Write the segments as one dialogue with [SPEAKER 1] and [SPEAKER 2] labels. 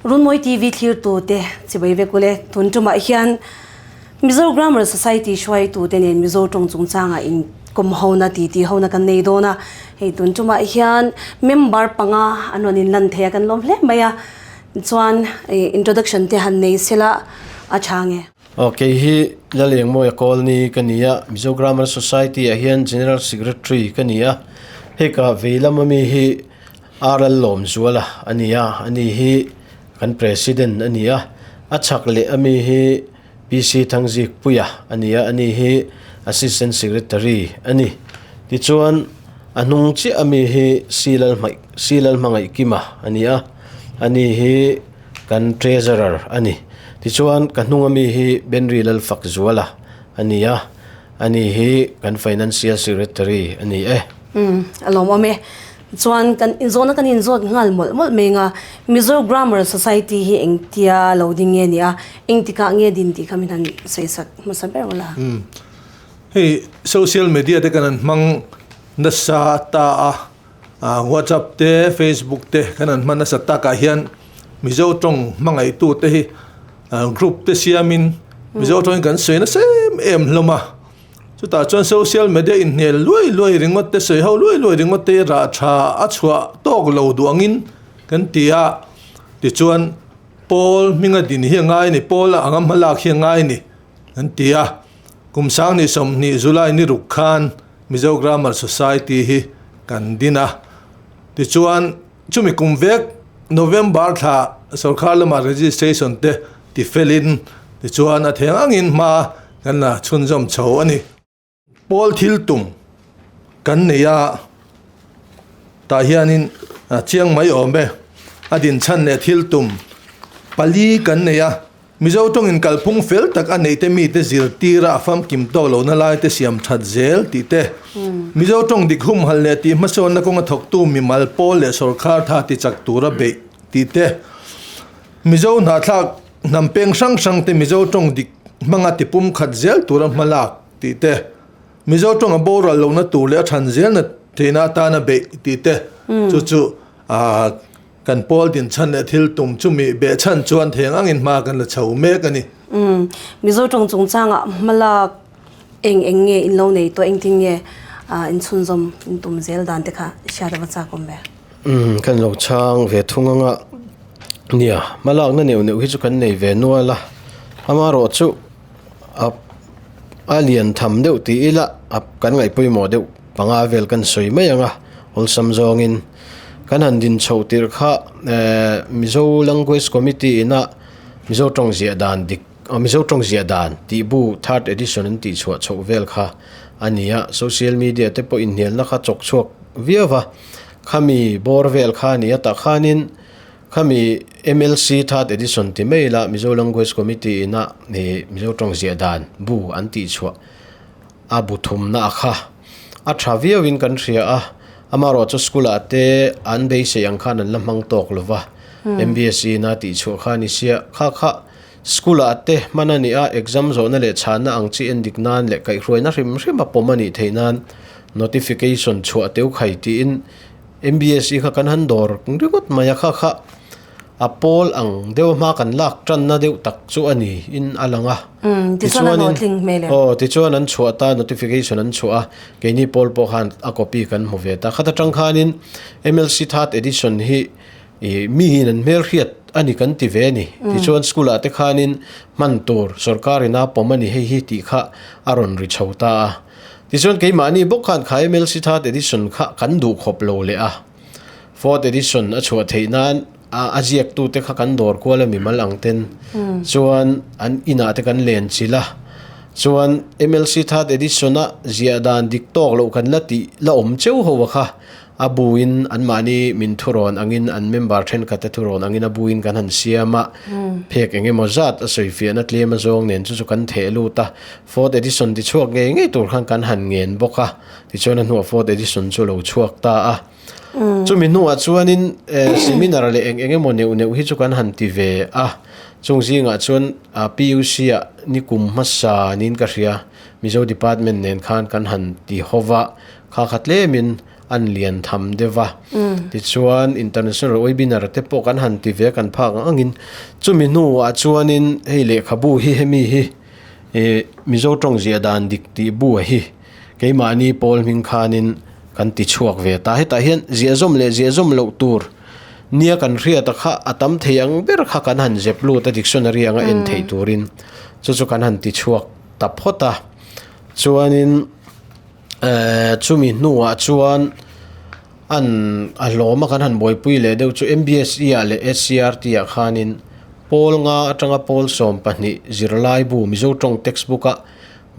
[SPEAKER 1] Runmawi TV thlirtute chibai vek ule. Tun tumah hian Mizo Grammar Society hruaitute nen Mizo tawng chungchangah in kawm hona titi hona kan nei dawn a. Hei tun tumah hian member panga an rawn inlan thei a kan lawm hle mai a. Chuan introduction te han nei sela a tha nge.
[SPEAKER 2] Aw kei hi Lalengmawia Kawlni ka ni a, Mizo Grammar Society ah hian General Secretary ka ni a. Hei ka vei lam ami hi RL Lawmzuala a ni a, ani hi kan President a ni a, a chhak leh ami hi PC Thangzikpuia a ni a, ani hi Assistant Secretary a ni. Tichuan a hnung chiah ami hi C Lalhmaih C Lalhmangaihkima a ni a, ani hi kan Treasurer a ni. Tichuan ka hnung ami hi Benri Lalfakzuala a ni a, ani hi kan Financial Secretary a ni e.
[SPEAKER 1] Umm a lawmawm e. Chuan kan inzawhna kan inzawt nghal mawlh mawlh mai anga Mizo Grammar Society hi engtia lo ding nge ni a, engtikah nge din tih kha min han sawi sak hmasa ber ula.
[SPEAKER 3] Umm hei social media te kan han hmang nasa ta a, WhatsApp te Facebook te kan han hman nasa takah hian Mizo tawng hmangaihtu te hi group te siamin Mizo tawngin kan sawi nasa em em hlawm a. Chutah chuan social media inhnial luai luai ringawt te, sawi ho luai luai ringawt te rah tha a chhuah tawk lo duh angin kan ti a. Tichuan Paul hminga din hi a ngai a ni, Paul a anga hmalak hi a ngai a ni kan ti a. Kum sang ni 20 July ni ruk khan Mizo Grammar Society hi kan din a. Tichuan chumi kum vek November thla sorkar lama registration te ti felin tichuan a theng angin hma Kan la chhunzawm chho a ni. Pawl thil tum kan nei a, tah hianin chiang mai awm e. A dinchhan leh thil tum pali kan nei a, Mizo tawngin kalphung fel tak a neih te mite zirtira a famkim tawk lohna lai te siam that zel tih te, Mizo tawng dik humhalh leh tih hmasawnna kawnga thawktu mimal pawl leh sawrkhar tha tichak tura beih tih te, Mizo hnahthlak Hnam peng hrang hrang te Mizo tawng dik hmanga tipum khat zel tura hma lak tih te, Mizo tawng a boral lohna tur leh a than zelna theihna atana beih tih te chu chu kan pawl dinchhan leh thil tum chumi behchhan chuan theng angin hma kan la chho mek a ni.
[SPEAKER 1] Mizo tawng chungchangah hma lak eng eng nge in lo nei tawh engtin nge inchhunzawm in tum zel dan te kha hriat a va chak awm ve.
[SPEAKER 2] Kan lo chhang ve thung anga nia hmalakna neuh neuh hi chu kan nei ve nual a amaherawh chu a a lian tham deuh tih ila a kan ngaih pawimawh deuh panga vel kan sawi mai ang a awlsam zawngin kan han din chhoh tirh kha ehh Mizo language committee ina Mizo tawng ziah dan dik Mizo tawng ziah dan tih bu third edition an tih chhuah chhoh vel kha a ni a social media te pawh inhnialna kha chawk chhuak viau va. Khami bawr vel kha a ni a tah khanin khami MLC third edition ti mai ila Mizo Language Committee ina ih Mizo tawng ziah dan bu an tih chhuah a bu thumna a kha a tha viauin kan hria a amaherawh chu school ah te an beisei ang khan an la hmang tawk lo va MBSE ina tih chhuah kha a ni sia kha kha school ah te hman a ni a exam zawhna leh chhanna ang chi endik nan leh kaihhruaina hrim hrim a pawm a nih theih nan Notification chhuah teuh khai tiin MBSE kha kan han dawr ringawt mai a kha kha a pawl ang deuh hma kan lak tanna deuh tak chu a ni in a lang a.
[SPEAKER 1] Tichuan
[SPEAKER 2] aw tichuan an chhuah ta notification an chhuah a keini pawl pawh khan a copy kan hmu ve ta khat atang khanin MLC third edition hi ih miin an hmelhriat a ni kan ti ve a ni tichuan school ah te khanin hman tur sorkar ina pawm a ni hei hi tih kha a rawn ri chho ta a. Tichuan keimahni bawk khan kha MLC third edition kha kan duh khawp lo leh a, fourth edition a chhuah theih nan a ziaktute kha kan dawr kual a mimal ang ten chuan an inah te kan len chilh a, chuan MLC third edition a ziah dan dik tawk loh kan la tih la awm cheu ho a kha. A buin anmahni min thurawn angin an member thenkhatte thurawn angin a buin kan han siam a, phek eng emaw zat a sawifiahna tlem azawng nen chu chu kan theh lut a, fourth edition ti chhuak ngei ngei tur khan kan han ngen bawk a, tichuan a hnuah fourth edition chu lo chhuak ta a. Chumi hnuah chuanin seminar leh eng eng emaw neuh neuh hi chu kan han ti ve a, chung zingah chuan PUC ah nikum hmasa niin ka hria, Mizo department nen khan kan han ti ho va, kha kha tlemin. an lian tham deuh a. Tichuan international webinar te pawh kan han ti ve a kan phak ang angin chumi hnuah chuanin hei lehkhabu hi hemi hi ih Mizo tawng ziah dan dik tih bu a hi keimahni pawl hming khanin kan ti chhuak ve ta. Hetah hian ziah zawm leh ziah zawm loh tur nia kan hriat a kha a tam thei ang ber kha kan han zep lut a dictionary anga en theih turin chu chu kan han ti chhuak ta phawt a. Chuanin ehh chumi hnuah chuan an a hlawm a kan han buaipui leh deuh chu M_B_S_E ah leh S_C_R_T ah khanin pawl nga atanga pawl 12 zirlaibu Mizo tawng textbook a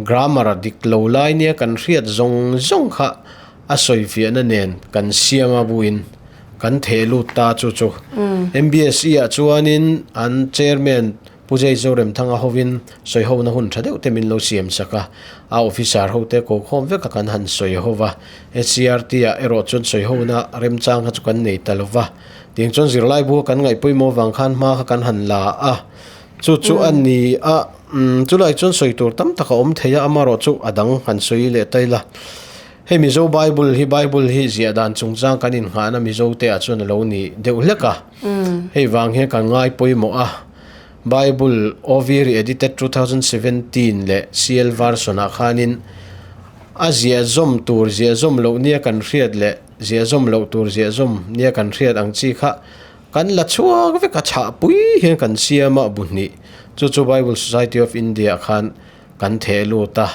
[SPEAKER 2] grammar dik lo lai nia kan hriat zawng zawng kha a sawi fiahna nen kan siam a buin kan theh lut ta chu chu M_B_S_E ah chuanin an chairman Pu Jay Zoremthanga hovin sawi hona hun tha deuh te min lo siam sak a, a officer hote ko khawm vek a kan han sawi ho va, HCRT ah erawh chuan sawi hona remchang kha chu kan nei ta lo va, tiang chuan zirlai bu kan ngaih pawimawh vang khan hma kha kan han la a, chu chu a ni a, chulai chuan sawi tur tam tak a awm thei a, amaherawh chu a dang han sawi leh ta ila. Hei Mizo Bible hi Bible hi ziah dan chungchang kan inngahna Mizo te ah chuan a lo ni deuh hlek a. Hei vang hian kan ngai pawimawh a, Bible OV Re-edited 2017 leh CL version ah khanin a ziah zawm tur ziah zawm loh nia kan hriat leh ziah zawm loh tur ziah zawm nia kan hriat ang chi kha kan la chhuak vek a, chhahpui hian kan siam a bu hnih. Chu chu Bible Society of India ah khan kan theh lut a,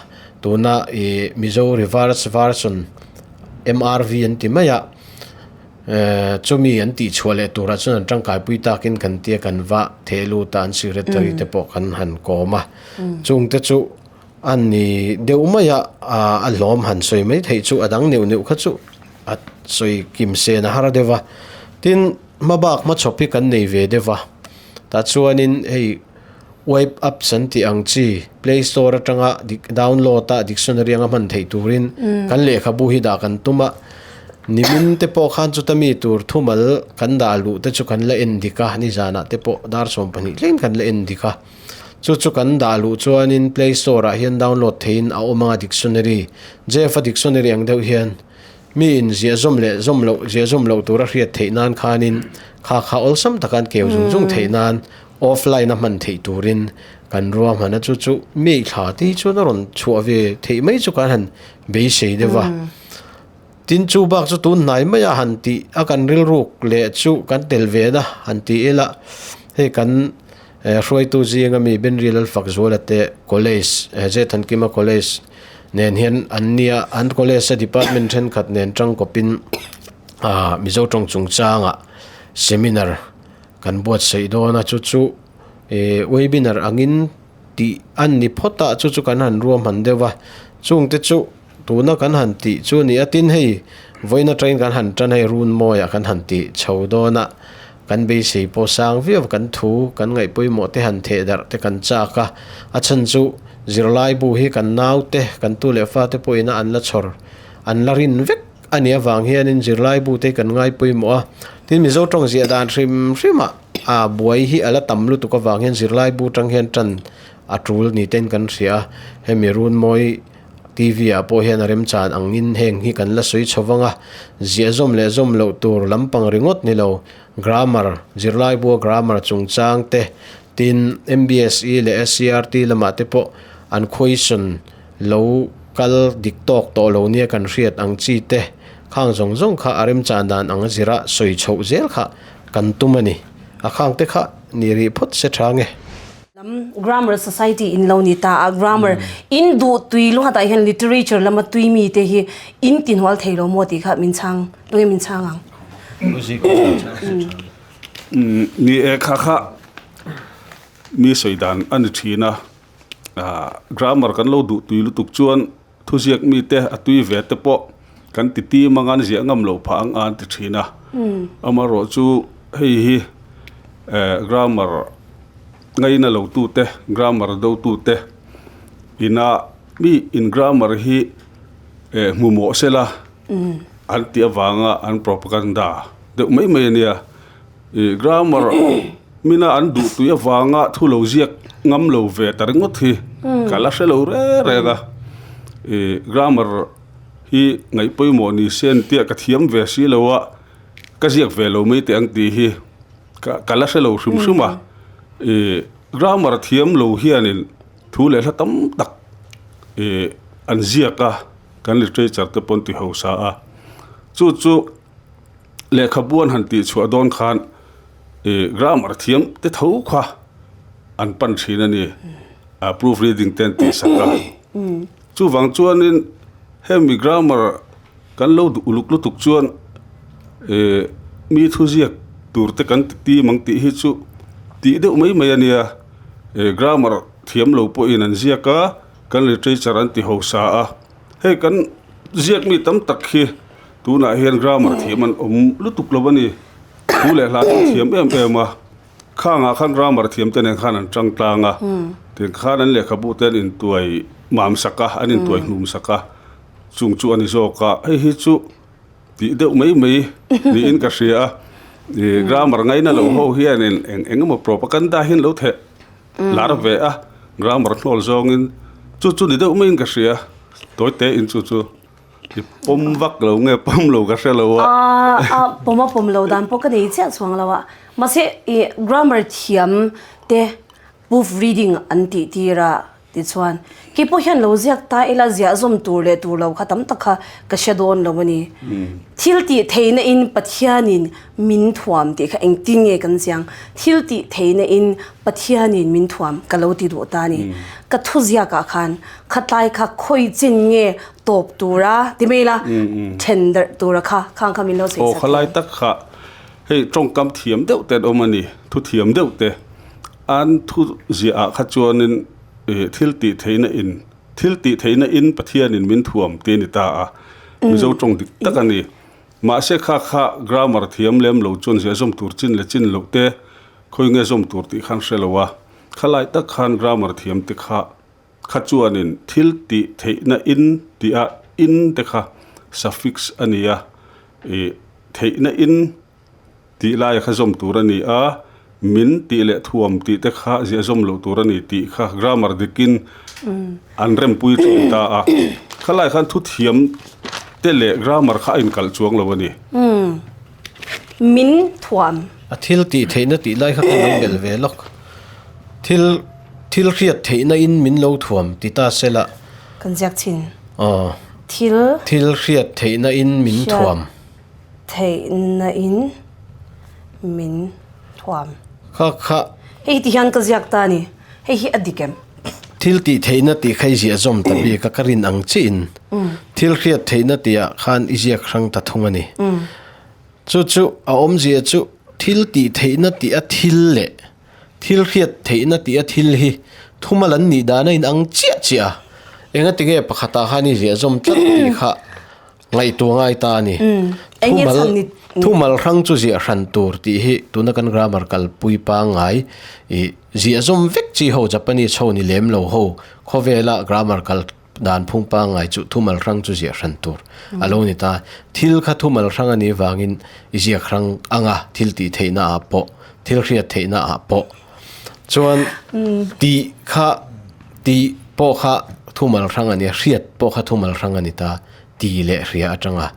[SPEAKER 2] tuna ih Mizo Reverse Version, MRV an ti mai a, chumi an tih chhuah leh turah chuan an tangkaipui takin kan tia kan va theh lut a, an secretary te pawh kan han kawm a, chungte chu a ni deuh mai a, a hlawm han sawi mai theih chu a dang neuh neuh kha chu a sawi kim sen a har deuh a, tin hmabak hmachhawp hi kan nei ve deuh a, tah chuanin hei. Web apps an tih ang chi Play Store atanga download a dictionary anga hman theih turin kan lehkhabu hi dah kan tum a, nimin te pawh khan chuta mi tur thumal kan dah luh te chu kan la en dik a, nizanah te pawh dar 12 thleng kan la en dik a, chu chu kan dah luh chuanin Play Store ah hian download theihin a awm anga dictionary Jeff-a dictionary ang deuh hian mi in ziah zawm leh zawm loh ziah zawm loh tura hriat theih nan khanin kha kha awlsam taka an keu zung zung theih nan Offline a hman theih turin kan ruahman a, chu chu mi thla te hi chuan a rawn chhuah ve theih mai chu kan han beisei deuh a. Tin chu bak chu tun hnai mai a han tih a kan rilruk leh chu kan tel ve na han ti ila hei kan hruaitu zinga mi Benri Lalfakzuala te college Zethankima college nen hian an nia an college a department thenkhat nen tangkawpin Mizo tawng chungchangah seminar Kan buatsaih dawn a, chu chu ih webinar angin tih a ni phawt a, chu chu kan han ruahman deuh a, chungte chu tuna kan han tih chu a ni a, tin hei vawiin atangin kan han tan hei run mawiah kan han tih chho dawn a, kan beisei pawh sang viau kan thu kan ngaih pawimawh te han theh darh te kan chak a, a chhan chu zirlai bu hi kan naute kan tu leh fate pawhin a an la chhawr an la rin vek. A nih avang hianin zirlai bute hi kan ngai pawimawh a, tin Mizo tawng ziah dan hrim hrimah a buai hi a la tam lutuk avang hian zirlai bu tang hian tan a tul ni ten kan hria a, hemi Runmawi TV ah pawh hian a remchan angin heng hi kan la sawi chho vang a, ziah zawm leh zawm loh tur lampang ringawt ni lo, grammar, zirlai bua grammar chungchang te, tin MBSE leh SCERT lamah te pawh an question Lo kal dik tawk tawh lo nia kan hriat ang chi te, khang zawng zawng kha a remchan dan ang a zira sawi chhoh zel kha kan tum a ni. A khang te kha ni rih phawt se tha nge.
[SPEAKER 1] Lam Grammar Society in lo ni ta a, Grammar in duh tui luatah hian Literature lama tui mi te hi in ti hnual thei lo maw tih kha min chhang, tunge min chhang ang?
[SPEAKER 4] Ni e, kha kha mi sawi dan a ni thin a. Grammar kan lo duh tui lutuk chuan thuziak mite a tui ve te pawh kan ti tim anga an ziah ngam loh phah ang a an ti thin a. Amaherawh chu hei hi grammar ngaina lo tute grammar do tute ina mi in grammar hi hmu mawh sela an tih avanga an propaganda deuh mai mai a nia. Grammar mina an duh tui avanga thu lo ziak ngam lo ve ta ringawt hi ka la hre lo reng reng a. Grammar hi ngaih pawimawh ni se an tia ka thiam ve si lo a, ka ziak ve lo mai teh ang tih hi ka ka la hre lo hrim hrim a. Ih grammar thiam lo hianin thu leh hla tam tak ih an ziak a, kan literature te pawh an ti hausa a. Chu chu lehkhabu an han tih chhuah dawn khan ih grammar thiam te tho kha an pan thin a ni. A proof reading te an tih sak a. Chuvang chuanin hemi grammar kan lo duh uluk lutuk chuan ih mi thuziak tur te kan ti tim ang tih hi chu tih deuh mai mai a nia. Ih grammar thiam lo pawhin an ziak a, kan literature an ti hausa a. Hei kan ziak mi tam tak hi tunah hian grammar thiam an awm lutuk lo a ni. Thu leh hla chu thiam em em a. Khangah khan grammar thiam te nen khan an tang tlang a, tin khan an lehkhabu te an intuai mam sak a, an intuai hnum sak a, chung chu a ni zawk a. Hei hi chu tih deuh mai mai niin ka hria a, ih grammar ngaina lo ho hianin eng eng emaw propaganda hi an lo theh lar ve a, grammar hnawl zawngin chu chu ni deuh maiin ka hria, tawi tein chu chu. I pawm vak lo nge pawm lo ka hre lo a.
[SPEAKER 1] A pawm a pawm lo dan pawh ka nei chiah chuang lo a. Mahse i grammar thiam te proof reading an tih tir a tichuan keipawh hian lo ziak ta ila ziah zawm tur leh tur lo kha tam tak kha ka hre dawn lo a ni. Thil tih theihna in Pathianin min thuam tih kha engtin nge kan chiang? Thil tih theihna in Pathianin min thuam ka lo ti duh ta a ni. Ka thuziak ah khan khatlai kha khawi chin nge tawp tura ti mai ila then darh tura kha khang kha min lo sawi
[SPEAKER 4] Aw
[SPEAKER 1] sak
[SPEAKER 4] khalai
[SPEAKER 1] thei.
[SPEAKER 4] tak kha hei tawngkam thiam deuh te an awm a ni, thu thiam deuh te an thu ziah ah kha chuanin ih thil tih theihna in thil tih theihna in Pathianin min thuam tih a ni ta a, Mizo tawng dik tak a ni. Mahse kha kha grammar thiam lem lo chuan ziah zawm tur chin leh chin loh te khawi nge zawm tur tih khan hre lo a, khalai tak khan grammar thiam te kha Kha chuanin thil tih theihna in tih a in te kha suffix a ni a, ih theihna in tih laia kha zawm tur a ni a, min tih leh thuam tih te kha ziah zawm loh tur a ni tih kha grammar dikin an rempui thin ta a. Khalai khan thuthiam te leh grammar kha a inkalh chuang lo a ni.
[SPEAKER 1] Min thuam.
[SPEAKER 2] A thil tih theihna tih lai kha ka lo belh ve lawk. Thil thil hriat theihna in min lo thuam ti ta se la.
[SPEAKER 1] Kan ziak chin.
[SPEAKER 2] Aw.
[SPEAKER 1] Thil.
[SPEAKER 2] Thil hriat theihna in min thuam.
[SPEAKER 1] Hriat theihna in min thuam.
[SPEAKER 2] Kha kha.
[SPEAKER 1] Hei ti hian ka ziak ta a ni. Hei hi a dik em?
[SPEAKER 2] Thil tih theihna tih kha i ziah zawm ta bik a, ka rin ang chiin. Thil hriat theihna tihah khan i ziak hrang ta thung a ni. Chu chu a awmzia chu thil tih theihna tih a thil leh thil hriat theihna tih a thil hi thumal an nih dan a inang chiah chiah a. Engatinge pakhatah khan i ziah zawm tlat tih kha Ngaihtuah ngai ta a ni. Thumal thumal hrang chu ziah hran tur tih hi tuna kan grammar kalpui pangngai ih ziah zawm vek chi ho Japanese ho ni lem lo ho khawvela grammar kal dan phung pangngai chu thumal hrang chu ziah hran tur a lo ni ta. Thil kha thumal hrang a nih vangin i ziak hrang anga thil tih theihna ah pawh thil hriat theihna ah pawh chuan tih kha tih pawh kha thumal hrang a ni a hriat pawh kha thumal hrang a ni ta. Ti leh hria atanga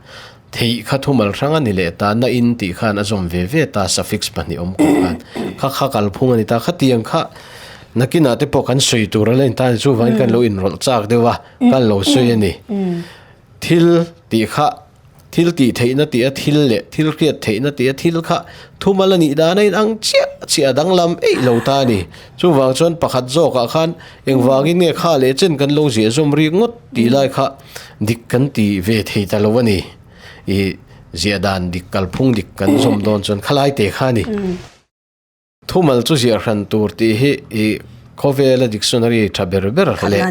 [SPEAKER 2] theih kha thumal hrang a ni leh ta, na in tih khan a zawm ve ve ta, suffix pahnih awm kawp khan kha kha kalphung a ni ta, khatiang kha nakinah te pawh kan sawi tur a la ni ta a ni, chuvangin kan lo inrawlh chak deuh a, kan lo sawi a ni. Thil tih kha thil tih theihna tih a thil leh thil hriat theihna tih a thil kha thumal a nih dan a inang chiah chiah a danglam eih lo ta a ni. Chuvang chuan pakhat zawkah khan engvangin nge kha leh chen kan lo ziah zawm rik ngawt tih lai kha dik kan ti ve thei ta lo a ni. Ih ziah dan dik kalphung dik kan zawm dawn chuan khalai te kha a ni. Thumal chu ziah hran tur tih hi ih khawvela dictionary tha ber ber leh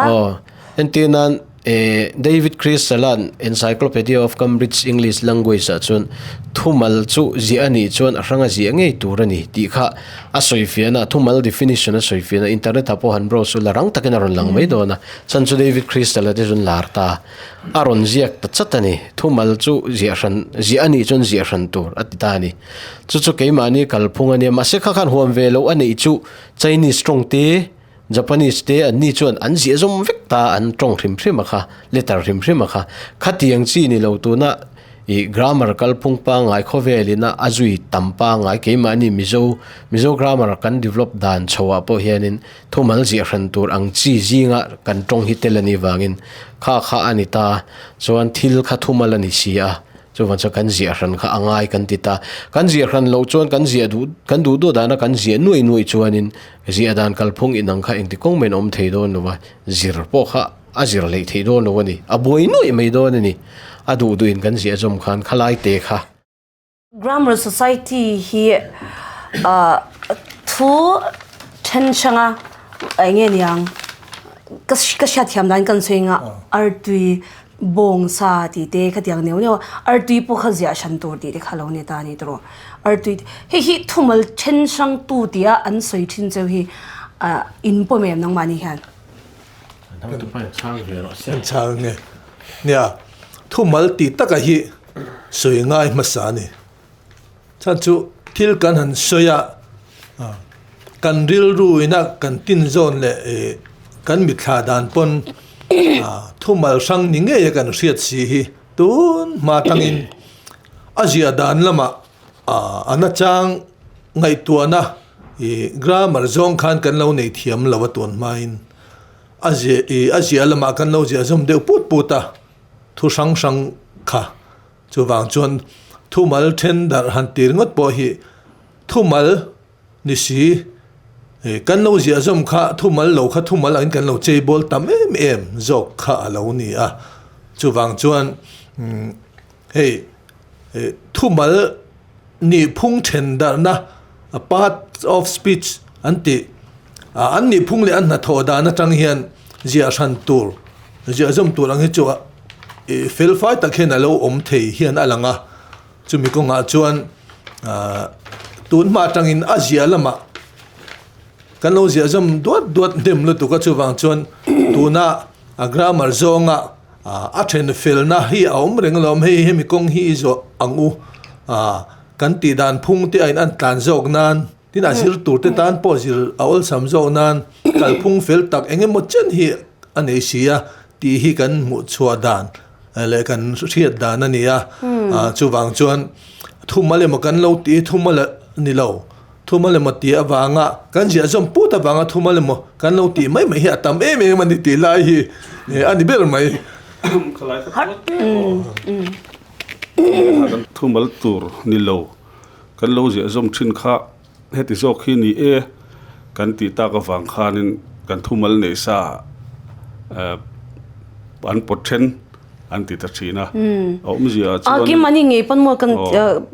[SPEAKER 2] aw entir nan Eh, David Crystal-a'n Encyclopedia of Cambridge English Language-ah chuan thumal chu ziah a nih chuan a hranga ziah ngei tur a ni tih kha a sawifiahna, thumal definition a sawifiahna internet-ah pawh han browse ula rang takin a rawn lang mai dawn a. Chhan chu David Crystal-a te chuan lar ta a rawn ziak ta chat a ni. Thumal chu ziah hran, ziah a nih chuan ziah hran tur a ti ta a ni. Chu chu keimahni kalphung a nia, mahse kha khan huam ve loh a neih chu Chinese tawng te. Japanese te an ni chuan an ziah zawm vek ta an tawng hrim hrim a kha, letter hrim hrim a kha. Khatiang chi ni lo tuna ih grammar kalphung pangngai khawvelin a a zui tam pangngai keimahni Mizo Mizo grammar kan develop dan chhoah pawh hianin thumal ziah hran tur ang chi zinga kan tawng hi tel a nih vangin kha kha a ni ta chuan thil kha thumal a ni si a. Chuvan chuan kan ziah hran kha a ngai kan ti ta. Kan ziah hran loh chuan kan ziah duh kan duh duh dana kan ziah nuai nuai chuanin ziah dan kalphung inang kha engti kawng main awm thei dawn lo va, zir pawh kha a zir hleih theih dawn lo a ni. A buai nuaih mai dawn a ni. A duh duhin kan ziah zawm khan khalai te kha.
[SPEAKER 1] Grammar Society hi thu then hranga eng nge niang ka hriatthiam dan kan sawi anga artui Bawng sa tih te khatiang neuh neuh a, artui pawh kha ziah hran tur tih te kha lo ni ta a ni tawh. Artui hei hi thumal then hrang tu tia an sawi thin cheu hi ah in pawm em nangmahni hian?
[SPEAKER 3] An chhang nge? Nia, thumal tih taka hi sawi ngai hmasa a ni. Chhan chu thil kan han sawi a, kan rilru ina kan tin zawn leh kan mitthla dan pawn thumal hrang ni ngei a kan hriat si hi tun hma tangin a ziah dan lamah a nachang ngaihtuahna grammar zawng khan kan lo nei thiam lo a tun hmain a ziah lamah kan lo ziah zawm deuh put put a thu hrang hrang kha. Chuvang chuan thumal then darh han tir ngawt pawh hi thumal ni si, kan lo ziah zawm kha thumal lo kha thumal angin kan lo chei bawl tam em em zawk kha a lo ni a. Chuvang chuan hei thumal nih phung then darhna part of speech an tih an nih phung leh an hnathawh dan atang hian ziah hran tur ziah zawm tur ang hi chu a Ih fel fai tak hian a lo awm thei hian a lang a, chumi kawngah chuan ah tun hma atangin a ziah lamah kan lo ziah zawm duat duat hnem lutuk a, chuvang chuan tuna a grammar zawnga ah a then felna hi a awm reng alawm, hei hemi kawng hi i zawh ang u ah kan tih dan phung te a in an tlan zawk nan tin a zir tur te tan pawh zir a awlsam zawk nan kalphung fel tak eng emaw chen hi a nei si a. Tih hi kan hmuh chhuah dan leh kan hriat dan a ni a, chuvang chuan thumal emaw kan lo tih hi thumal a ni lo, thumal emaw tih avanga kan ziah zawm put avanga thumal emaw kan lo tih mai mai hi a tam em em a ni tih lai hi a ni ber mai.
[SPEAKER 4] Thumal tur ni lo kan lo ziah zawm thin kha heti zawk hi ni e kan tih tak avang khanin kan thumal neih sa an pawt then an ti ta thin a, a awmzia ah chuan.
[SPEAKER 1] A kim ani ngei pawn maw kan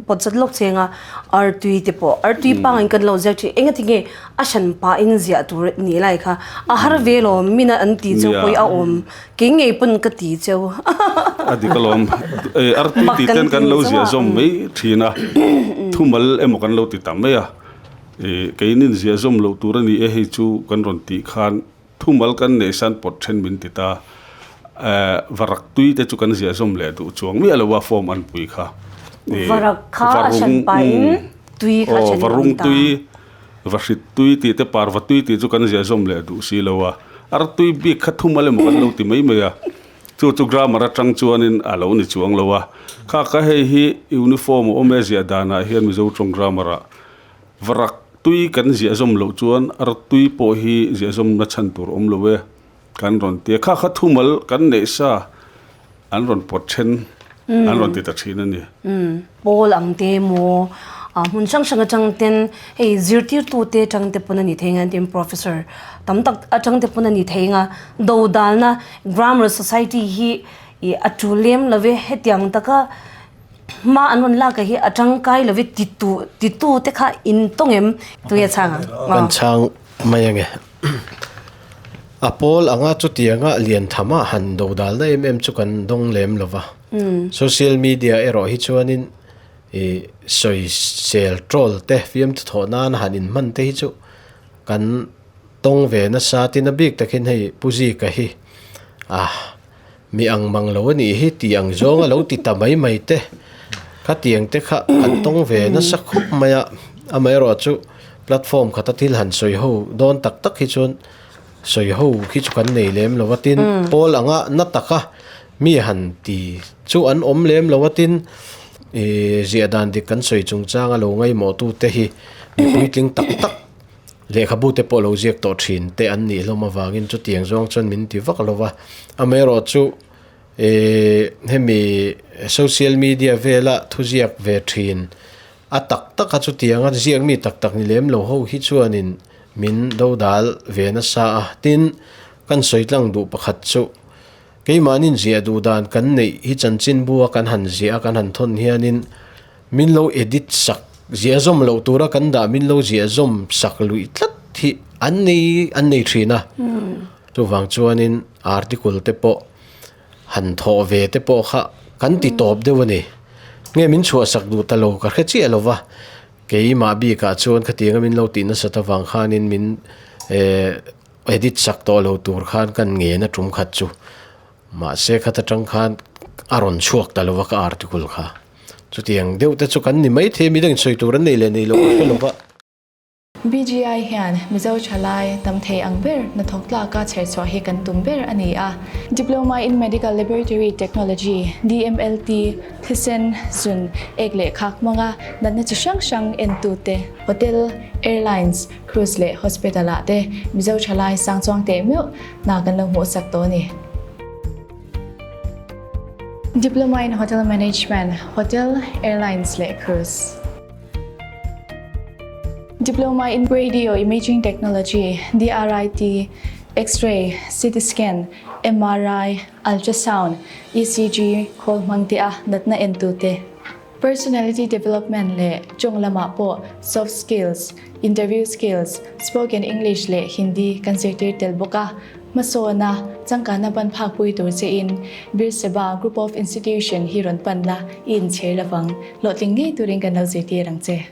[SPEAKER 1] pawt zat lawk cheng a, artui te pawh artui pangai kan lo ziak thin engati nge a hran pah in ziah tur ni lai kha a har ve lo min an ti cheu pawh hi a awm kei ngei pawn ka ti cheu.
[SPEAKER 4] A dik alawm artui tih ten kan lo ziah zawm mai thin a, thumal emaw kan lo ti ta mai a, keinin ziah zawm loh tur a ni e hei chu kan rawn tih khan Thumal kan neih san pawt then min ti ta. Varak tui te chu kan ziah zawm leh duh chuang miah lo a form an pui kha.
[SPEAKER 1] Varak kha a hran pahin tui kha a then
[SPEAKER 4] Varung tui, vahrit tui tih te parva tui tih chu kan ziah zawm leh duh si lo a. Ar tui bik kha thumal emaw kan lo ti mai mai a. Chu chu grammar atang chuanin a lo ni chuang lo a. Kha kha hei hi uniform a awm e ziah danah hian Mizo tawng grammar ah Varak tui kan ziah zawm loh chuan ar tui pawh hi ziah zawmna chhan tur awm lo e kan rawn ti a, kha kha thumal kan neih sa an rawn pawt then an rawn ti ta thin a ni.
[SPEAKER 1] Pawl ang te maw hmun hrang hrang atang ten hei zirtirtute atang te pawn a ni thei ang tin professor tam tak atang te pawn a ni thei ang a, dodalna grammar society hi ih a tul lem lo ve hetiang taka Hma an rawn lak hi a tangkai lo i titu titu te kha in tawng em? Tunge chhang ang?
[SPEAKER 2] Kan chhang mai ange. A pawl anga chutianga lian tham a han do dal na em em chu kan dawng lem lo va. Social media erawh hi chuanin i sawi sel troll te fiam thawh nan han inhman te hi chu kan tawng ve nasa tin a bik takin hei Pu Zika hi a Mi ang mang lo a nih hi tih ang zawng a lo ti ta mai mai te. Khatiang te kha an tawng ve nasa khawp mai a, amaherawh chu platform khata thil han sawi ho dawn tak tak hi chuan Sawi ho khi chu kan nei lem lo a tin pawl anga na taka mi han ti chu an awm lem lo a tin ih ziah dan dik kan sawi chungchanga lo ngaihmawh tu te hi mi puitling tak tak lehkhabu te pawh lo ziak tawh thin te an nih hlawm avangin chutiang zawng chuan min ti vak lo va amaherawh chu ih hemi social media vela thuziak ve thin A tak taka chutianga ziak mi tak tak ni lem lo ho hi chuanin min dodal ve nasa a, tin, kan sawi tlang duh pakhat chu keimahnin ziah duh dan kan neih hi chanchinbu a kan han ziah a kan han thawn hianin min lo edit sak ziah zawm loh tura kan dah min lo ziah zawm sak luih tlat hi an nei an nei thin a, chuvang chuanin article te pawh Han thawh ve te pawh kha kan ti tawp deuh a ni. Nge min chhuahsak duh ta lo ka hre chiah lo va, keimah bikah chuan khatianga min lo tih nasat avang khanin min eh edit sak tawh lo tur khan kan ngen a tum khat chu. Mahse khat atang khan a rawn chhuak ta lo va ka article kha. Chutiang deuh te chu kan ni maithei a, midang sawi tur an nei leh nei lo ka hre lo va.
[SPEAKER 5] BGI hian Mizo thalai tam thei ang ber hnathawk tlaka chherchhuah hi kan tum ber a ni a. Diploma in Medical Laboratory Technology, DMLT, thisen, zun, ek leh khak hmanga natna chi hrang hrang entute, Hotel, Airlines, Cruise leh Hospital ah te Mizo thalai sang chuang teh meuh hna kan lo hmuhsak tawh a ni. Diploma in Hotel Management, Hotel, Airlines leh Cruise. Diploma in Radio Imaging Technology, DRIT, X-ray, CT scan, MRI, Ultrasound, ECG khawl hmang te a natna entu te. Personality Development leh tawng lamah pawh soft skills, interview skills, spoken English leh Hindi kan zirtir tel bawk a. Hmasawna, changkanna ban phakpui tur chein Birseba Group of Institution hi rawn pan la, i inchhir lovang. Hlawhtling ngei turin kan lo zirtir ang che.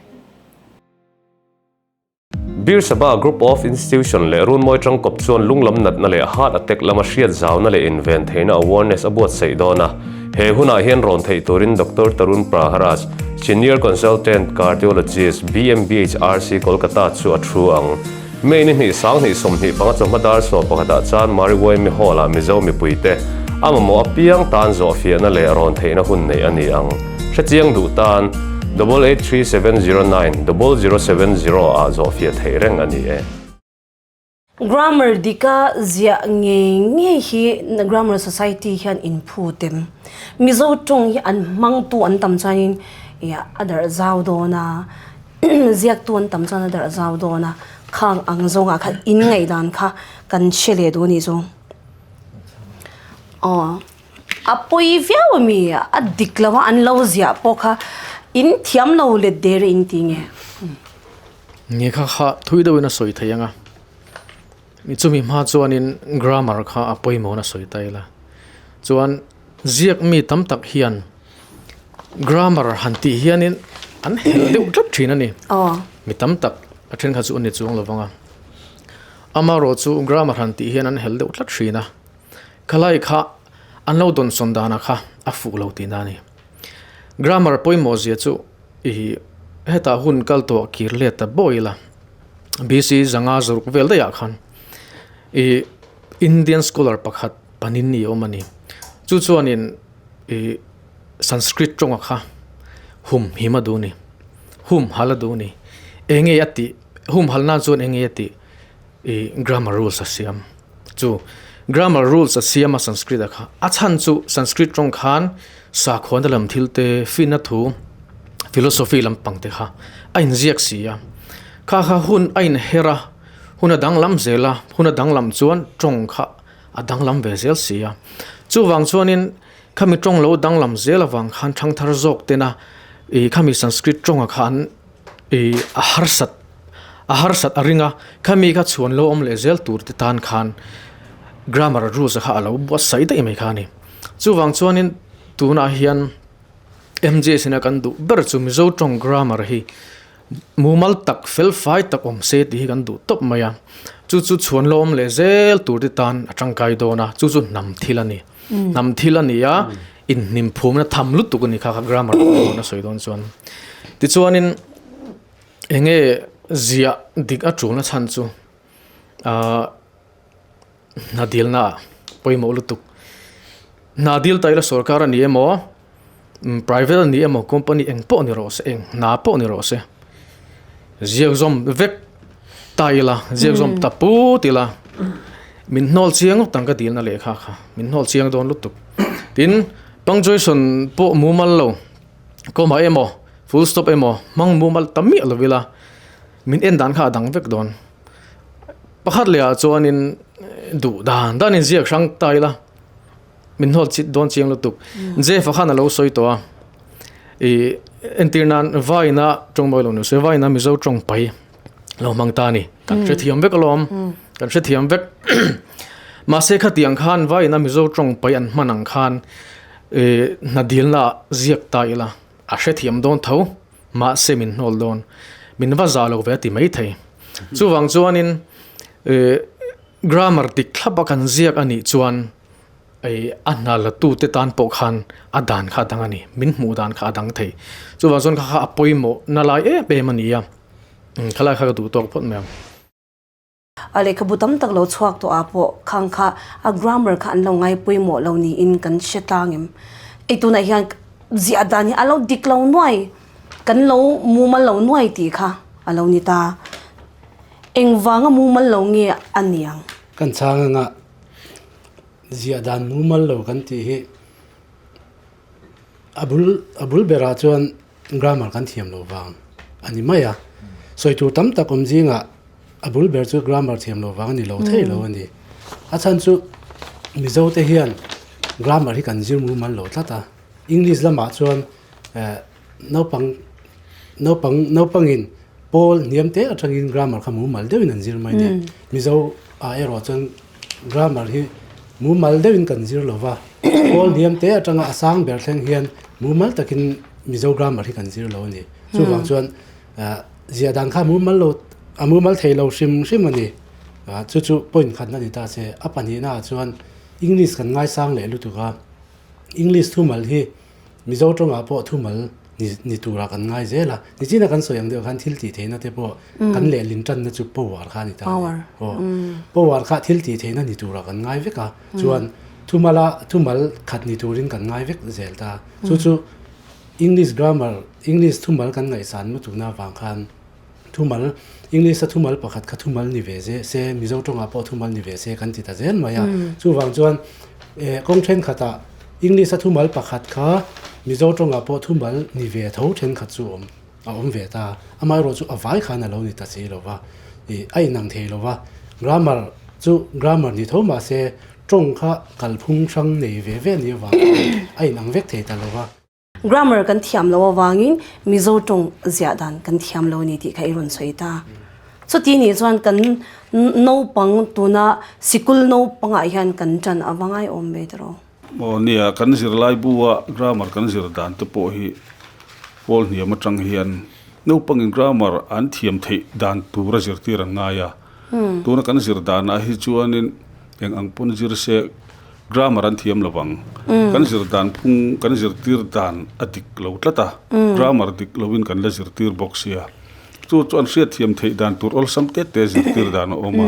[SPEAKER 6] Birseba Group of Institution leh Runmawi tangkawp chuan lunglam natna leh heart attack lama hriat zauna leh inven theihna awareness a buatsaih dawn a. He hunah hian rawn theih turin Doctor Tarun Praharaj, Senior Consultant Cardiologist, BMBHRC, Kolkata chu a thu ang. May ni hnih 20 25 chawhma dar 11 ah chuan Mariwemi Hall ah Mizo mipuite a mamawh apiang tan zawhfiahna leh rawn theihna hun neih a ni ang. Hrechiang duh tan 883709 0070 ah zawhfiah theih reng a ni e.
[SPEAKER 1] Grammar dika ziah ngei ngei hi Grammar Society hian inphut em? Mizo tawng hi an hmangtu an tam chuanin a darh zau dawn a. Ziaktu an tam chuan a darh zau dawn a, khang ang zawngah khan in ngaihdan kha kan hre leh duh a nih chu. Aw, a pawi viau a mi, a dik lo a, an lo ziah pawh kha in thiam lo let der in ti nge.
[SPEAKER 7] Nge kha kha thui deuhin a sawi thei ang a, mi chumi hma chuanin grammar kha a pawimawh a sawi ta ila. Chuan ziak mi tam tak hian Grammar han tih hianin an helh deuh tlat thin a ni. Mi tam tak a thenkhat chu an ni chuang lo vang a. Amaherawh chu grammar han tih hian an helh deuh tlat thin a. Khalai kha an lo dawnsawn dana kha a fuh lo tihna a ni. Grammar pawimawh zia chu ih hetah hun kal tawh kir let ta bawi ila BC zanga zaruk vel daihah khan ih Indian scholar pakhat Panini a awm a ni. Chu chuanin. I Sanskrit tawnga kha hum him a duh a ni, hum hal a duh a ni. Eng nge a tih, hum hal nan chuan eng nge a tih i grammar rules a siam. Chu grammar rules a siam a Sanskrit ah kha a chhan chu Sanskrit tawng khan sakhuana lam thil te, finna thu, philosophy lampang te kha a inziak si a. Kha kha hun a inher a, hun a danglam zel a, hun a danglam chuan tawng kha a danglam ve zel si a. Chuvang chuanin khami tawng lo danglam zel avang khan thangthar zawk tena ih khami Sanskrit tawnga khan ih a harsat a harsat a ring a, khami kha chhuan lo awm leh zel tur te tan khan grammar rules kha a lo buatsaih daih mai kha a ni. Chuvang chuanin tunah hian MJS ina kan duh ber chu Mizo tawng grammar hi Mumal tak, fel fai tak awm se tih hi kan duh tawp mai a. Chu chu chhuan lo awm leh zel tur te tan a tangkai dawn a, chu chu hnam thil a ni. Hnam thil a ni a, inhnim phumna tham lutuk a ni kha kha grammar dawn a sawi dawn chuan. Tichuanin eng nge ziah dik a tulna chhan chu ahh. Hna dilna ah pawimawh lutuk. Hna dil ta ila sorkar a ni emaw private a ni emaw company eng pawh ni rawh se eng hna pawh ni rawh se ziak zawm vek ta ila ziak zawm ta put ila min hnawl chiang ngawt ang ka dilna lehkha kha min hnawl chiang dawn lutuk. Tin punctuation pawh mumal lo comma emaw full stop emaw hmang mumal ta miah lo ila min en dan kha a dang vek dawn. Pakhat leh ah chuanin duh dan dan in ziak hrang ta ila min hnawl chit dawn chiang lutuk. Jeff a khan a lo sawi tawh a ih entir nan vaina tawng mawi lo ni se vaina Mizo tawng pai lo hmang ta a ni kan hrethiam vek alawm kan hrethiam vek mahse khatiang khan vaina Mizo tawng pai an hman ang khan ih hna dilna ah ziak ta ila a hrethiam dawn tho. Mahse min hnawl dawn, min va za lo ve a ti mai thei. Chuvang chuanin grammar dik thlap a kan ziak a nih chuan a hna la tute tan pawh khan a dan kha a dang a ni, min hmuh dan kha a dang thei. Chuvang chuan kha kha a pawimawh na lai em em a ni a, khalai kha ka duh tawk phawt mai ang.
[SPEAKER 1] A lehkhabu tam tak lo chhuak tawh ah pawh khang kha a grammar kha an lo ngai pawimawh lo niin kan hre tlang em. Ei tunah hian ziah dan hi a lo dik lo nuai, kan lo mumal lo nuai tih kha a lo ni ta. Engvanga mumal lo nge a niang?
[SPEAKER 8] Kan chhang anga ziah dan mumal lo kan tih hi a bul a bul berah chuan Grammar kan thiam loh vang a ni mai a, sawi tur tam tak awm zingah a bul ber chu grammar thiam loh vang a ni lo thei lo a ni. A chhan chu Mizo te hian grammar hi kan zir mumal lo tlat a, English lamah chuan eh naupang naupang naupangin pawl hniam te atangin grammar kha mumal deuhin an zir mai a ni. Mizo ah erawh chuan grammar hi mumal deuhin kan zir lo va, pawl hniam te atanga a sang ber thleng hian mumal takin Mizo grammar hi kan zir lo a ni. Chuvang chuan ziah dan kha mumal lo a mumal thei lo hrim hrim a ni. Chu chu point khatna ni ta se. A pahnihna ah chuan English kan ngaisang leh lutuk a, English thumal hi Mizo tawngah pawh thumal ni ni turah kan ngai zel a. Nichina kan sawi ang deuh khan thil tih theihna te pawh kan lehlin tanna chu power kha a ni ta a ni. Aw power kha thil tih theihna ni turah kan ngai vek a, chuan thumala thumal khat ni turin kan ngai vek zel ta. Chu chu English grammar English thumal kan ngaihsan lutukna avang khan thumal English a thumal pakhat kha thumal ni ve ze se Mizo tawngah pawh thumal ni ve se kan ti ta zel mai a. Chuvang chuan eh kawng thenkhatah English a thumal pakhat kha Mizo tawngah pawh thumal ni ve tho thenkhat chu awm a awm ve ta. Amaherawh chu a vai khan a lo ni ta si lo va, ih a inang thei lo va. Grammar chu grammar ni tho mah se tawng kha kalphung hrang nei ve ve a nih avang khan a inang vek thei ta lo va.
[SPEAKER 1] Grammar kan thiam lo avangin Mizo tawng ziah dan kan thiam lo a ni tih kha i rawn sawi ta. Chuti nih chuan kan naupang tuna sikul naupangah hian kan tan a va ngaiawm ve tawh.
[SPEAKER 4] Aw nia, kan zirlai bua grammar kan zir dan te pawh hi pawl hniam atang hian naupangin grammar an thiam theih dan tura zirtir an ngai a. Tuna kan zir danah hi chuanin eng ang pawn zir se Grammar an thiam lo vang. Kan zir dan phung, kan zirtir dan a dik lo tlat a, grammar dik lovin kan la zirtir bawk sia. Chu chuan hriatthiam theih dan tur awlsam te te zirtir dan a awm a.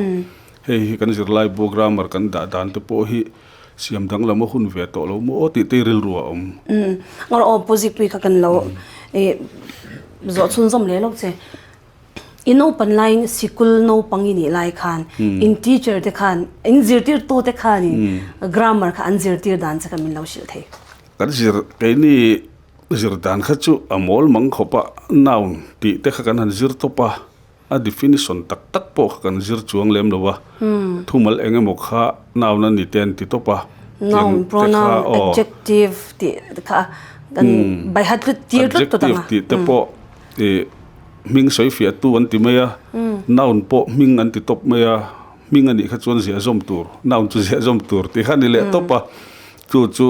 [SPEAKER 4] Hei hi kan zirlai bu grammar kan dah dan te pawh hi siam danglam a hun ve tawh lo maw tih te rilru a awm.
[SPEAKER 1] Ngawr aw Pu Zikpui kha kan lo zawh chhunzawm leh lawk che. I naupan laiin sikul naupang i nih lai khan in teacher te khan in zirtirtu te khanin grammar kha an zirtir dan che kha min lo hrilh thei.
[SPEAKER 4] Kan zir keini zir dan kha chu a mawl mang khawp a, noun tih te kha kan han zir tawp a, a definition tak tak pawh kha kan zir chuang lem lo a, thumal eng emaw kha noun a ni te an ti tawp a,
[SPEAKER 1] Noun, pronoun, adjective tih kha kan bai hat lut tir tlut tawt ang a.
[SPEAKER 4] Adjective tih te pawh Ih, hming sawi fiah tu an ti mai a, noun pawh hming an ti tawp mai a, hming a nih kha chuan ziah zawm tur, noun chu ziah zawm tur tih kha a ni leh tawp a, chu chu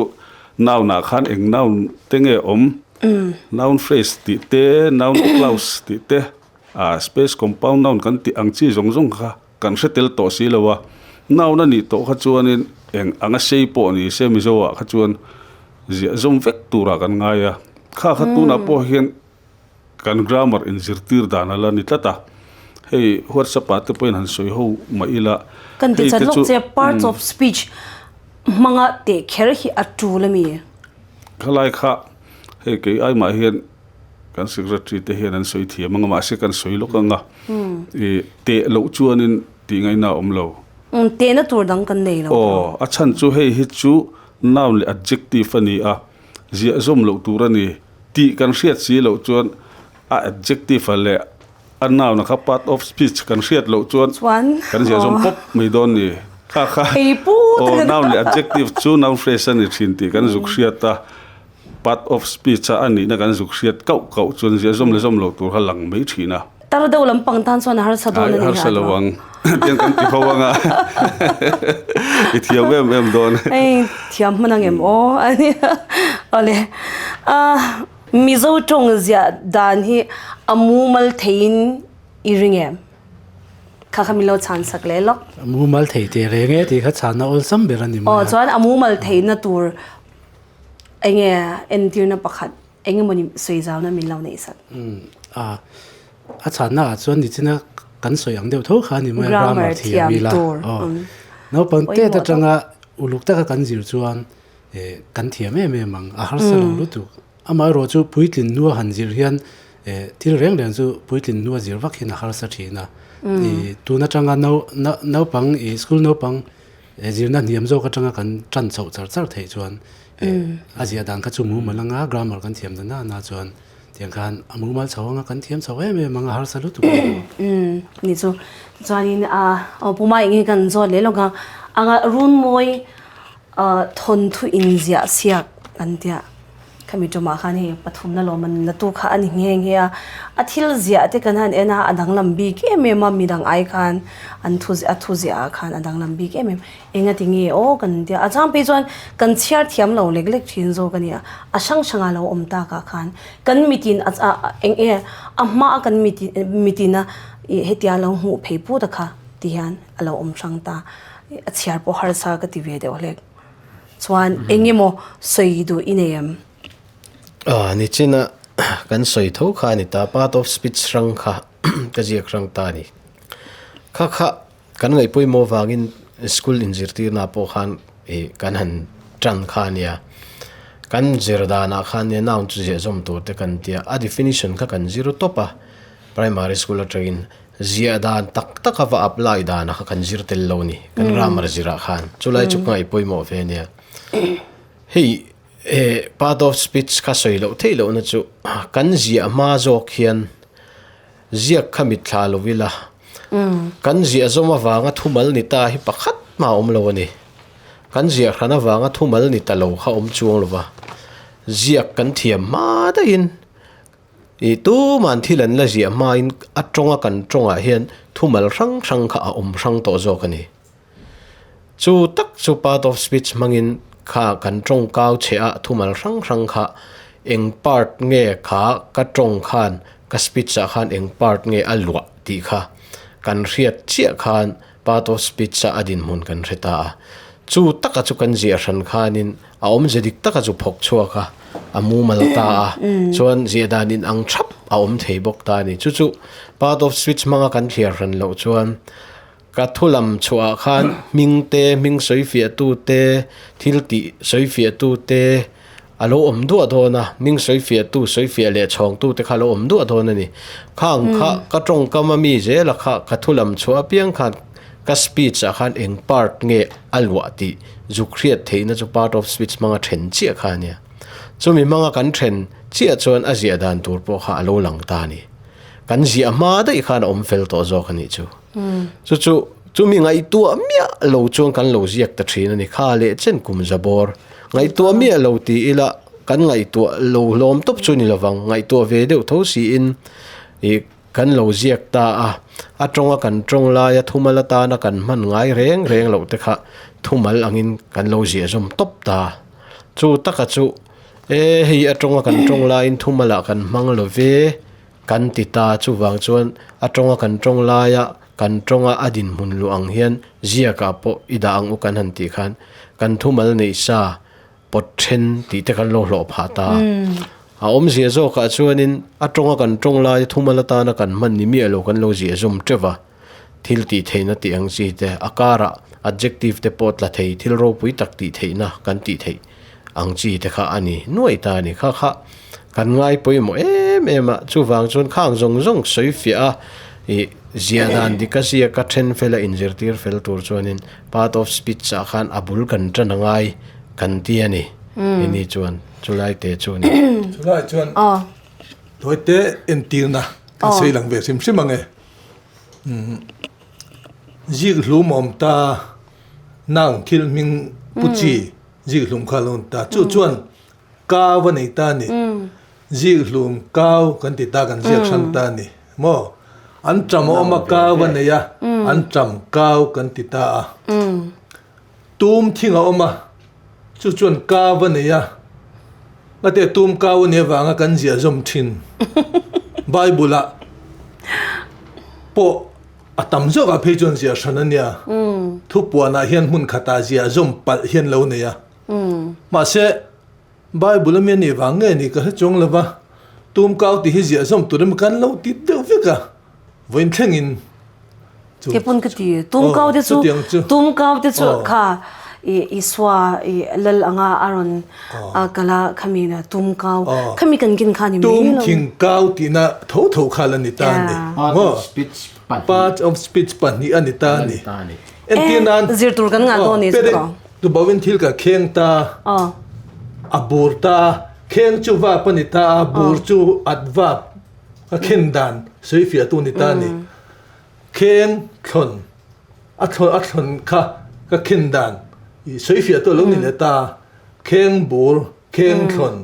[SPEAKER 4] noun ah khan eng noun te nge awm, noun phrase tih te, noun clause tih te, ah space compound noun kan tih ang chi zawng zawng kha kan hre tel tawh si lo a, noun a nih tawh kha chuanin eng anga sei pawh ni se Mizo ah kha chuan ziah zawm vek turah kan ngai a, kha kha tunah pawh hian Kan grammar inzirtir dan a la ni tlat a, Hei WhatsApp ah te pawhin han sawi ho mah ila
[SPEAKER 1] Kan ti
[SPEAKER 4] hei
[SPEAKER 1] chat
[SPEAKER 4] te
[SPEAKER 1] lawk
[SPEAKER 4] chu
[SPEAKER 1] che parts of speech hmanga teh kher hi a tul a mi?
[SPEAKER 4] Khalai kha hei kei ai mah hian kan secretary te hian an sawi thiam anga mahse kan sawi lawk anga i teh loh chuanin tih ngaihna a awm lo.
[SPEAKER 1] Tehna tur dang kan nei lo.
[SPEAKER 4] Aw, a chhan chu hei hi chu noun leh adjective a ni a, ziah zawm loh tur a ni tih kan hriat si loh chuan a adjective a leh a noun a kha part of speech kan hriat loh chuan kan ziah zawm pawp mai dawn ni. Kha kha aw noun leh adjective chu noun phrase a ni thin tih kan zuk hriat a, part of speech a a nihna kan zuk hriat kauh kauh chuan ziah zawm leh zawm loh tur kha lang mai thin a.
[SPEAKER 1] Tar deuh lampang tan chuan a harsa dawn a ni.
[SPEAKER 4] Harsa lo ang tiang kan ti ho anga i thiam em em dawn.
[SPEAKER 1] Hei thiam hman ang em aw a nia. Awle Mizo tawng ziah dan hi a mumal theiin i ring em? Kha kha min lo chhan sak leh lawk.
[SPEAKER 8] A mumal thei teh reng e tih kha chhanna awlsam ber a ni mai a.
[SPEAKER 1] Aw chuan a mumal theihna tur enge entirna pakhat Eng emaw ni sawi zauna min lo neih sak.
[SPEAKER 8] Umm a a chhanna ah chuan nichina kan sawi ang deuh tho kha a ni mai a grammar thiam ila aw naupang tet atanga uluk taka kan zir chuan eh kan thiam em em ang a harsa lo lutuk amaherawh chu puitlin hnua han zir hian eh thil reng reng chu puitlin hnua zir vak hian a harsa thin a ih tun atanga nau naupang ih school naupang Zirna hniam zawk atanga kan tan chhoh char char theih chuan a ziah dan kha chu mumal anga grammar kan thiam ta na na chuan tiang khan a mumal chho anga kan thiam chho em em anga harsa lutuk a ni.
[SPEAKER 1] Umm ni chu chuanin a puma eng hi kan zawt leh lawk a anga runmawi thawnthu inziah siak an tia. Khami tumah khan hei pathumna lawm an la tu kha a ni nghe nghe a, a thil ziah te kan han en a, a danglam bik em em a, midang ai khan an thu a thu ziah ah khan a danglam bik em em, engati nge aw kan tia, a chang phei chuan kan chhiar thiam lo lek lek thin zawk a nia, a hrang hrang ah lo awm tak ah khan kan mitin a eng nge a hma a kan mitin mitin a ih hetia lo hmuh phei put a kha ti hian a lo awm hrang ta, a chhiar pawh harsa ka ti ve deuh hlek. Chuan eng emaw sawi duh i nei em?
[SPEAKER 2] Aw, nichina kan sawi tho kha a ni ta, part of speech hrang kha ka ziak hrang ta a ni. Kha kha kan ngaihpawimawh vangin school inzirtirna pawh khan ih kan han tan kha a nia. Kan zir danah khan nia noun chu ziah zawm tur te kan tia, a definition kha kan zir tawp a, primary school atangin. Ziah dan tak tak a va apply dan a kha kan zir tel lo ni, kan grammar zirah khan. Chulai chu ka ngaih pawimawh ve nia. Hei eh part of speech kha sawi loh theih lohna chu kan ziah hma zawk hian ziak kha mitthla lo ila, kan ziah zawm avanga thumal ni ta hi pakhat hma a awm lo a ni. Kan ziah hran avanga thumal ni ta lo kha awm chuang lo va, ziak kan thiam hma daihin Ih tuman thil an la ziah hmain a tawnga kan tawngah hian thumal hrang hrang kha a awm hrang tawh zawk a ni. Chu tak chu part of speech hmangin kha kan tawng kau chhe a thumal hrang hrang kha eng part nge kha ka tawng khan ka speech ah khan eng part nge a luah tih kha kan hriat chiah khan part of speech a a dinhmun kan hre ta a. Chu taka chu kan ziah hran khanin A awmze dik taka chu phawk chhuak a, a mumal ta a, chuan ziah dan in ang thap a awm thei bawk ta a ni. Chu chu part of speech hmanga kan thliar hran loh chuan ka thu lam chhuahah khan hming te, hming sawi fiah tu te, thil tih sawi fiah tu te a lo awm duah dawn a, hming sawi fiah tu, sawi fiah leh chhawng tu te kha a lo awm duah dawn a ni. Khang kha ka tawngkam a mi zela kha ka thu lam chhuah apiang khan Ka speech ah khan eng part nge a luah tih zuk hriat theihna chu part of speech hmanga then chiah kha a nia. Chumi hmanga kan then chiah chuan a ziah dan tur pawh kha a lo lang ta a ni. Kan ziah hma daih khan a awm fel tawh zawk a nih chu. Chu chu chumi ngaihtuah miah lo chuan kan lo ziak ta thin a ni. Kha leh chen kum za bawr ngaihtuah miah lo ti ila kan ngaihtuah lo hlawm tawp chu ni lovang. Ngaihtuah ve deuh tho siin ih Kan lo ziak ta a, a tawnga kan tawng laia thumal atana kan hman ngai reng reng loh te kha thumal angin kan lo ziah zawm tawp ta. Chu taka chu, E, hei a tawnga kan tawng laiin thumalah kan hmang lo ve kan ti ta. Chuvang chuan a tawnga kan tawng laia kan tawnga a dinhmun luh ang hian ziakah pawh i dah ang u kan han tih khan kan thumal neih sa pawt then tih te kan lo hlawh phah ta. A awmzia zawkah chuanin a tawnga kan tawng lai thumal atana kan hman ni miah lo kan lo ziah zawm teuh va. Thil tih theihna tih ang chi te, a karah adjective te pawh tla thei, thil ropui tak tih theihna kan tih theih ang chi te kha a ni nuai ta a ni. Kha kha kan ngai pawimawh em em a, chuvang chuan khang zawng zawng sawi fiah a, ih zia dan dik a ziak a then fel a inzirtir fel tur chuanin part of speech ah khan a bul kan tan a ngai kan ti a ni. Ini chuan chulai te chu a ni.
[SPEAKER 3] Chulai chuan tawite entirna kan sawi lang ve hrim hrim ang e. Zik hlum awm ta nang thil hming pu chi zik hlum kha lo ta chu chuan kau a nei ta a ni zik hlum kau kan ti ta kan ziak hrang ta a ni maw an tam a awm a kau a nei a an tam kau kan ti ta a tum thing a awm a chu chuan kau a nei a ngate tum kau a nih avanga kan ziah zawm thin bible ah pawh a tam zawk ah phei chuan ziah hran a nia thupuan ah hian hmun khat ah ziah zawm palh hian lo nei a mahse bible ami a nih vang nge ni ka hre chuang lo va tum kau tih hi ziah zawm tur emaw kan lo ti deuh vek a vawiin thleng in
[SPEAKER 1] Ke pawn ka ti tum kau te chu tum kau te chu kha i Isua i lal anga a rawn a kala khami na tum kau khami kan kin kha ni mai
[SPEAKER 3] lo. Tum thing kau tihna tho tho kha la ni ta a ni.
[SPEAKER 2] Part of speech pahnih.
[SPEAKER 3] Part of speech pahnih a ni ta a ni. Entir nan.
[SPEAKER 1] Zir tur kan ngah dawn ni chu ka.
[SPEAKER 3] Tubawin thil ka kheng ta a bur ta kheng chu vap a ni ta a bur chu at vap a khen dan sawi fiah tu ni ta a ni. Kheng thlawn a thlawn a thlawn kha ka khen dan i sawi fiah tawh lo ni leh ta kheng bur kheng thlawn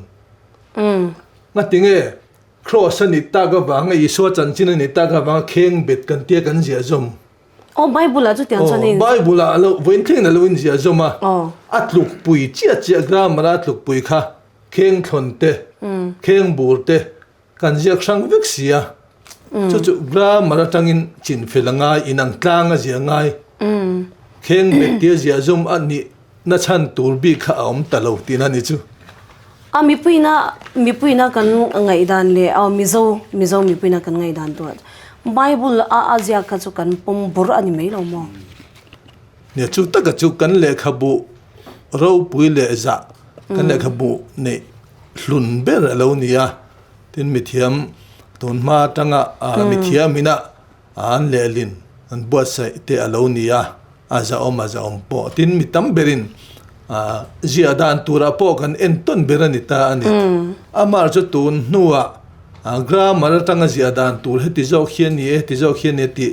[SPEAKER 3] ngati nge cross a nih tak avanga Isua chanchin a nih tak avanga kheng bet kan tia kan ziah zawm.
[SPEAKER 1] Aw Bible ah chutiang chuan a in.
[SPEAKER 3] Bible ah alo vawiin thlengin alo in ziah zawm a a tluk pui chiah chiah grammar a tluk pui kha kheng thlawn te kheng bur te Kan ziak hrang vek si a, chu chu grammar atangin chinfel a ngai, inang tlang a ziah ngai, kheng bet tia ziah zawm a nih na chhan tur bik kha a awm ta lo tihna a ni chu.
[SPEAKER 1] A mipuina mipuina kan ngaihdan leh aw Mizo Mizo mipuina kan ngaihdan tur Bible a a ziak kha chu kan pawm bawrh a ni mai lo maw?
[SPEAKER 3] Nia chu taka chu kan lehkhabu ropui leh zah kan lehkhabu neih hlun ber a lo ni a, tin mithiam tun hma atanga mithiam ina an lehlin an buatsaih te a lo ni a, a zahawm a zahawm pawh tin mi tam berin ziah dan turah pawh kan en tawn ber a ni ta a ni. Amah chu tun hnuah grammar atanga ziah dan tur heti zawk hi a ni e heti zawk hi a ni e tih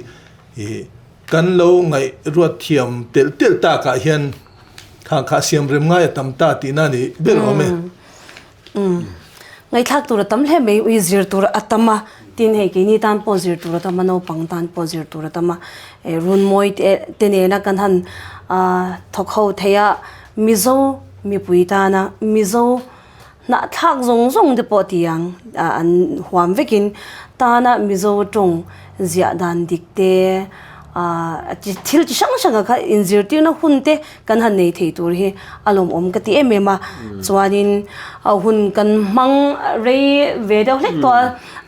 [SPEAKER 3] ih kan lo ngaih ruat thiam telh telh takah hian Kha kha siam rem ngai a tam ta tihna a ni ber awm e.
[SPEAKER 1] Ngaihthlak tur a tam hle mai, ui zir tur a tam a, tin hei keini tan pawh zir tur a tam a, naupang tan pawh zir tur a tam a, runmawi te nena kan han thawk ho thei a, Mizo mipui tana Mizo hnahthlak zawng zawng te pawh ti ang an huam vekin tana Mizo tawng ziah dan dik te thil chi hrang hrang ah kha inzirtirna hun te kan han nei thei tur hi a lawmawm ka ti em em a chuanin a hun kan hmang rei ve deuh hlek tawh a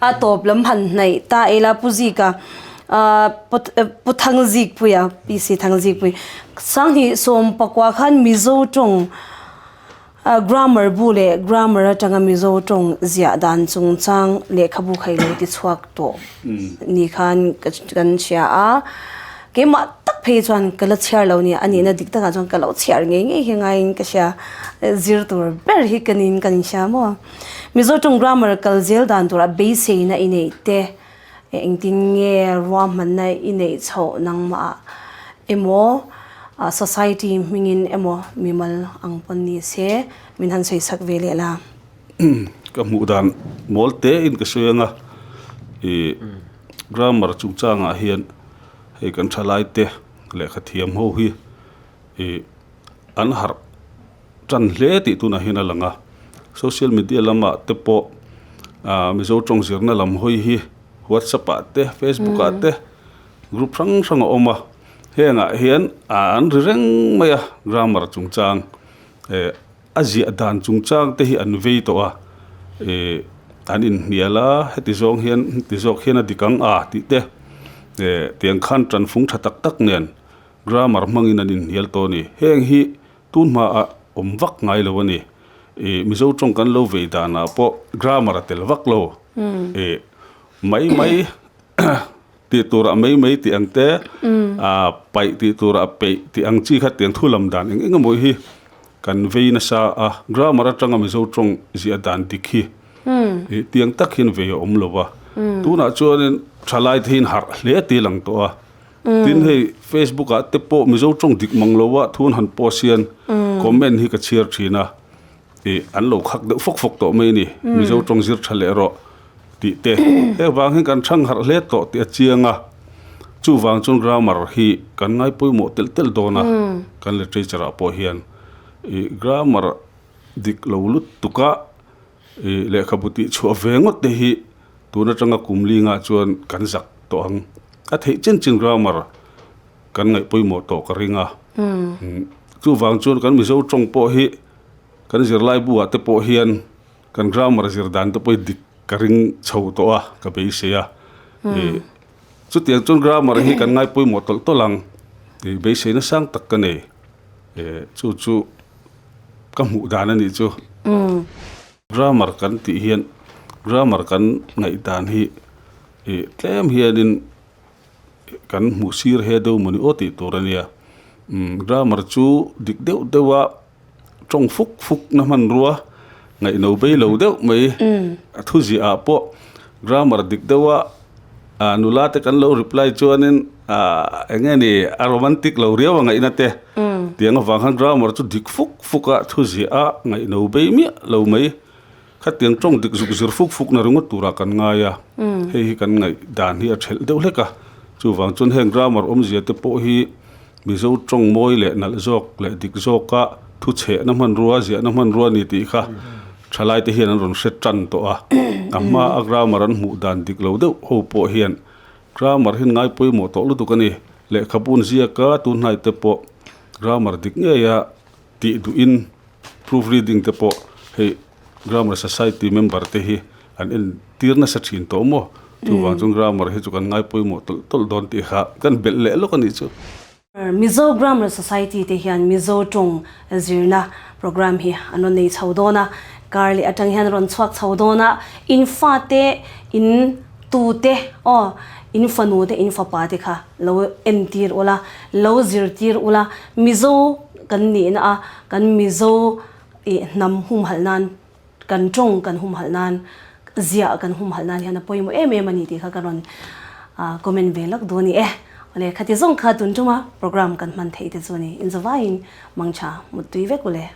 [SPEAKER 1] a tawp lam han hnaih ta ila Pu Zika Pu Thangzikpuia PC Thangzikpui Sanghnih sawmpakua khan Mizo tawng Grammar bu leh grammar atanga Mizo tawng ziah dan chungchang lehkhabu kha i lo ti chhuak tawh ni khan kan hria a. Keimah tak phei chuan ka la chhiar lo nia, a nihna dik takah chuan ka lo chhiar ngei ngei hi ngaiin ka hria. Zir tur ber hi ka nin ka inhria maw. Mizo tawng grammar kal zel dan turah beiseina i neih te, Engtin nge ruahmanna i neih chhoh nangmah emaw society hmingin emaw mimal ang pawn ni se min han sawi sak ve leh la.
[SPEAKER 4] Ka hmuh dan mawl te in ka sawi anga i grammar chungchangah hian hei kan thalai te lehkha thiam ho hi i an harh tan hle tih tunah hian a lang a social media lamah te pawh ah mizo tawng zirna lam hawi hi whatsapp ah te facebook ah te group hrang hrang a awm a hengah hian ah an ri reng mai a grammar chungchang eh a ziah dan chungchang te hi an vei tawh a Ih an inhnial a, heti zawng hian heti zawk hian a dik ang a tih te eh tiang khan tanfung tha tak tak nen grammar hmangin an inhnial tawh a ni. Heng hi tun hmaah awm vak ngai lo a ni. Ih Mizo tawng kan lo vei danah pawh grammar a tel vak lo. Ih mai mai tih turah mai mai tih ang te ah paih tih turah peih tih ang chi kha tiang thu lam dan eng eng emaw hi kan vei nasa a grammar atanga Mizo tawng ziah dan dik hi ih tiang tak hian vei a awm lo va tunah chuanin thalai te hian harh hle tih a lang tawh a tin hei Facebook ah te pawh Mizo tawng dik mang lo a thu an han post hian comment hi ka chhiar thin a ih an lo khak deuh fawk fawk tawh mai a ni Mizo tawng zir tha leh rawh. Tih te, heng vang hian kan thang harh hle tawh tih a chiang a, chuvang chuan grammar hi kan ngai pawimawh telh telh dawn a, kan literature ah pawh hian ih grammar dik lo lut tuk a, ih lehkhabu tih chhuah ve ngawt te hi tun atanga kum lingah chuan kan zak tawh ang, a theih chin chin grammar kan ngaih pawimawh tawh ka ring a, chuvang chuan kan Mizo tawng pawh hi kan zirlai bu ah te pawh hian. Kan grammar zir dan te pawh hi dik ka ring chho tawh a, ka beisei a. Ih chutiang chuan grammar hi kan ngai pawimawh tawlh tawlh ang tih beisei nasang tak ka nei. Ih chu chu ka hmuh dan a nih chu. Grammar kan tih hian grammar kan ngaih dan hi ih tlem hianin kan hmuh sir he deuh mawni aw tih tur a nia. Grammar chu dik deuh deuh a. Tawng fuk fuk na hmanrua ngaihno bei lo deuh mai a thu ziah ah pawh grammar dik deuh a ah nula te kan lo reply chuanin ah eng nge ni a romantic lo riau a ngaihna te tiang avang khan grammar chu dik fuk fuk a thu ziah a ngaihno bei miah lo mai khatiang tawng dik zuk zir fuk fuk na ringawt turah kan ngai a hei hi kan ngaih dan hi a thelh deuh hlek a chuvang chuan heng grammar awmzia te pawh hi. Mizo tawng mawi leh nalh zawk leh dik zawka thu chhehna hmanrua, ziahna hmanrua a ni tih kha thalaite hian an rawn hre tan tawh a. A hma a grammar an hmuh dan dik lo deuh ho pawh hian grammar hi ngai pawimawh tawh lutuk a ni. Lehkhabu an ziak a, tun hnaite pawh grammar dik ngeia tih duhin proof reading te pawh hei grammar society member te hi an entir nasa thin tawh maw? Chuvang chuan grammar hi chu kan ngai pawimawh tawlh tawlh dawn tih kha kan belh leh lawk a nih chu.
[SPEAKER 1] Mizo Grammar Society te hian Mizo tawng zirna programme hi an rawn nei chho dawn a, kar leh atang hian a rawn chhuak chho dawn a, in fate, in tute aw, in fanu te, in fapa te kha lo entir ula, lo zirtir ula, Mizo kan nihna a, kan Mizo ih hnam humhalh nan, kan tawng kan humhalh nan, ziah kan humhalh nan hian a pawimawh em em a ni tih kha ka rawn comment ve lawk duh a ni e. Awle khati zawng kha tun tuma program kan hman theih te chu a ni. Inzawvaiin mangtha muttui vek ule.